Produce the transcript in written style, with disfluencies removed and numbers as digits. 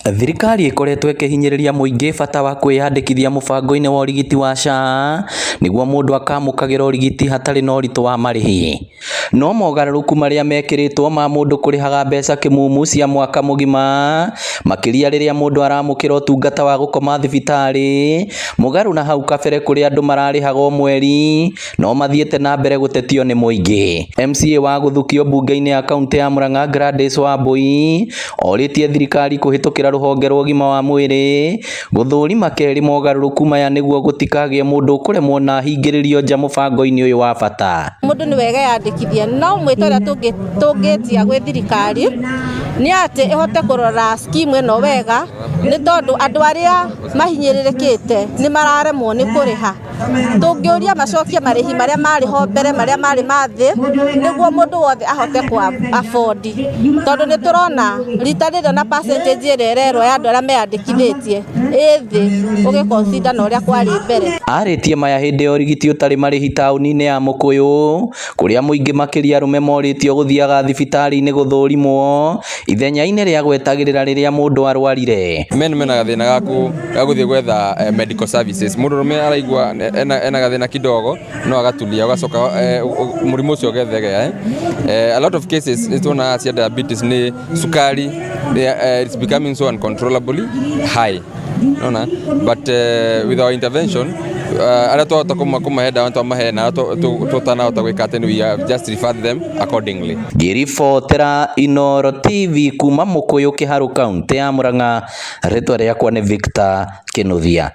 Thirikari ĩkoretwo ĩkĩhinyĩrĩria mũingĩ bata wa kwĩyandĩkithia mũbango-inĩ wa ũrigiti wa SHA nĩguo mũndũ akamũkagĩra ũrigiti hatarĩ na ũritũ wa marĩhi. No mogarũrũku marĩa mekĩrĩtwo ma mũndũ kũrĩhaga mbeca kĩmumu cia mwaka mũgima makĩria rĩrĩa mũndũ aramũkĩra ũtungata wa gũkoma thibitarĩ mũgarũ na hau kabere kũrĩa andũ mararĩhaga o mweri no mathiĩte na mbere gũtetio nĩ mũingĩ. MCA wa gũthukio mbunge-inĩ ya kaunti ya Murang'a Gladys Wambui orĩtie thirikari kũhĩtũkĩra rũhonge rwa ũgima wa mwĩrĩ gũthũrima kerĩ mogarũrũku maya nĩguo gũtikagĩe mũndũ ũkũremwo na ahingĩrĩrio nja mũbango-inĩ ũyũ wa bata. Mũndũ nĩ wega yandĩkithie, no mwĩto ũrĩa tũngĩtia gwĩ thirikari nĩ atĩ ĩhote kũrora scheme ĩno wega, nĩ tondũ andũ arĩa mahinyĩrĩrĩkĩte nĩ mararemwo nĩ kũrĩha. Tũngĩũria macokie marĩhi marĩa marĩ ho mbere, marĩa marĩ ma thĩ, nĩguo mũndũ wothe ahote kũ afford, tondũ nĩ tũrona rita rĩrĩ na percentage ĩrĩa ĩrerwo ya andũ arĩa meyandĩkithĩtie ĩ thĩ ũgĩ consider na ũrĩa kwarĩ mbere. Arĩtie maya hĩndĩ ya ũrigiti ũtarĩ marĩhi taũni-inĩ ya Mũkũyũ kũrĩa mũingĩ makĩria arũme morĩtio gũthiaga thibitarĩ-inĩ gũthũrimwo ithenya-inĩ rĩa gwetagĩrĩra rĩrĩa mũndũ arwarire. Men mena gathĩna ga gũthiĩ gwetha medical services. Mũndũrũme araigua ena gathĩna kidogo no agatulia, ũgacoka mũrimũ ũcio ũgethegea. A lot of cases nĩ tuonaga cia diabetes nĩ cukari, it's becoming so uncontrollably high. Nona, but with our intervention, arĩa twahota kũmahe ndawa twamahe, na arĩa tũtanahota gwĩka atĩ we have just referred them accordingly. Ngĩribotera Inooro TV kuma Mũkũyũ, Kĩharũ, kaunti ya Murang'a, rĩtwa rĩakwa nĩ Victor Kĩnuthia.